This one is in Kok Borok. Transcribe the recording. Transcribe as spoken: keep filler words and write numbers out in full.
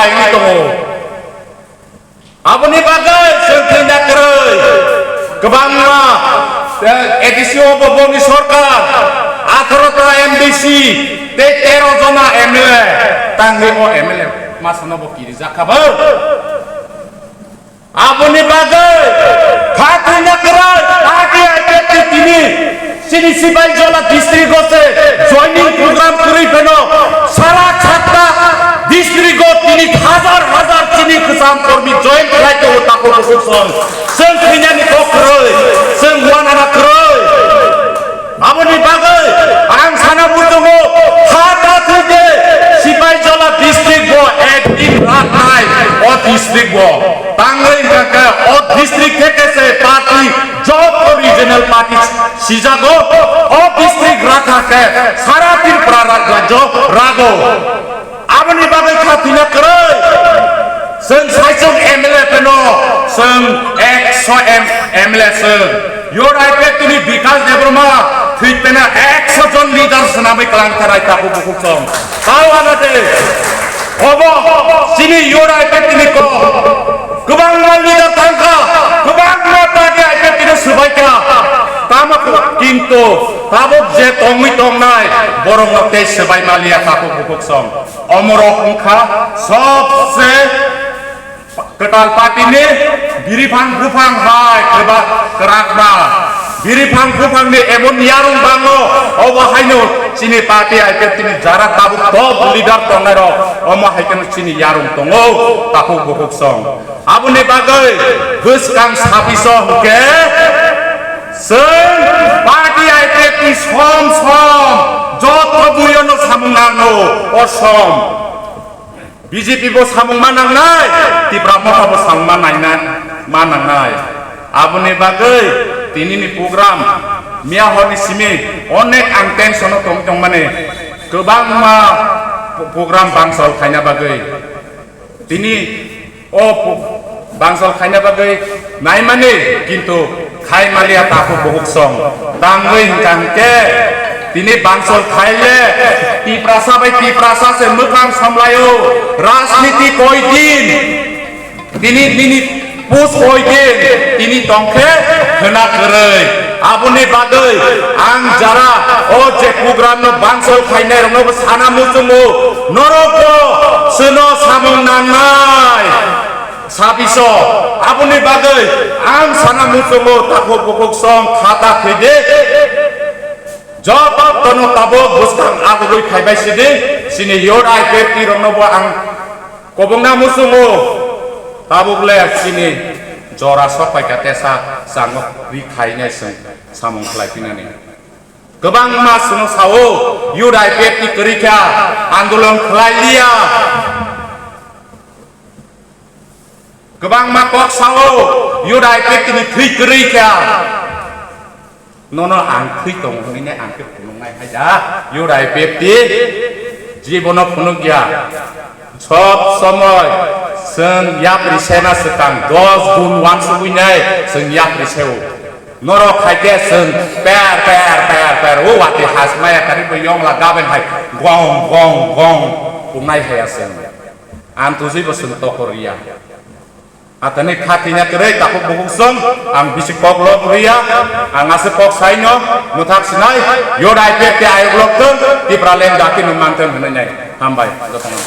wngwi tongo. Aboni bagwi chwng thwina kwrwi kwbangma, eh, A D C o bo boni sorkar, atharo ta M D C tei tero jona M L A tangwi o M L A masano bo kirijak kha bo. Aboni bagwi kha thwina kwrwi party I P F T tini chini Sipaijala district o se joining program kwrwi phano sara satta district o tini hajar hajar chini kwcham kormi join khlai tongo takhuk bukhuk song. Chwng thwinani kok kwrwi, chwng uanana kwrwi. Aboni bagwi ang sana muchungo ha ta thwide Sipaijala district bo ekdin raknai o district bo. Tangwi hwnkha khe o district theke se party joto regional party sijago, o district rakha khe sara Tripura rajyo rago. Aboni bagwi kha thwina kwrwi. Chwng saichung M L A phano, chwng ekso M-, M L A chwng. Yod I P F T ni Bikash Debbarma thwi phano ekso jon leader swnamwi kwlang kha rai takhuk bukhuk song. Tao ano de. Obo chini Yod I P F T ni kok. Kwbangma leader thangkha, kwbangma party I P F T no swbaikha. Tamo kintu tabuk je tongwi tongnai borokno tei swbai maliya takhuk bukhuk song. Omorok wngkha sobse kwtal party ni biriphang buphang hai kwba kwrakma. Biriphang buphang ni emon yarung bango, obo haino chini party I P F T ni jara tabuk top leader tongnai rok, omo hai kheno chini yarung tongo takhuk bukhuk song. Aboni bagwi bwskang sabiso hwnkhe chwng party I P F T ni som som joto buyono samung nango, o som. B J P bo samung ma nangnai, Tipra Motha bo samung ma naina, ma nangnai. Aboni bagwi tinini program miya horni simi onek ang tension o tong tongmani kwbangma program bangsal khaina bagwi. Tini o pu-, bangsal khaina bagwi naimani, kintu khai maliya takhuk bukhuk song. Tangwi hwnkha hwnkhe tini bangsal khaile Tiprasa bai Tiprasa se mwkhang samlaio, rajniti koi din. Tini, tini pus koi din, tini tongkhe khwna kwrwi. Aboni bagwi ang jara o je program no bangsal khainai rokno bo sana muchungo, norok bo chwno samung nangnai. Sabiso, aboni bagwi ang sana muchungo takhuk bukhuk song khata khwidi. Jotono tabuk bwskang agugwi phaibai sidi, chini Yod I P F T rokno bo ang kobongna muchungo, tabuk le chini jora sok paikha tesa chango ri khainai chwng samung khlai phinani. Kwbangma chwngno sao, Yod I P F T kwrwi kha, andolon khlai liya. Kwbangma kok sao, Yod I P F T ni thwi kwrwi kha. Nono ang thwi tongo hwnwi ang khe phunuknai hai da, Yod I P F T jibono phunukya. Sob somoi chwng yapri sena swkang dos gun wansugwi nai chwng yapri seo. Norok hai khe chwng per, per, per, per, o watwi hasmaya kari bo yongla gaben hai gong, gong, gong pungnai hai ya chwng. Ang tujui bo chwng tokor ya. Atani kha thwina kwrwi takhuk bukhuk song, ang bisi kok lok rwya, ang aswk kok saino mwthak sinai, Yod I P F T ayuk lok thung, Tipraland jati no manthung hwnwi nai. Hambai, jotono.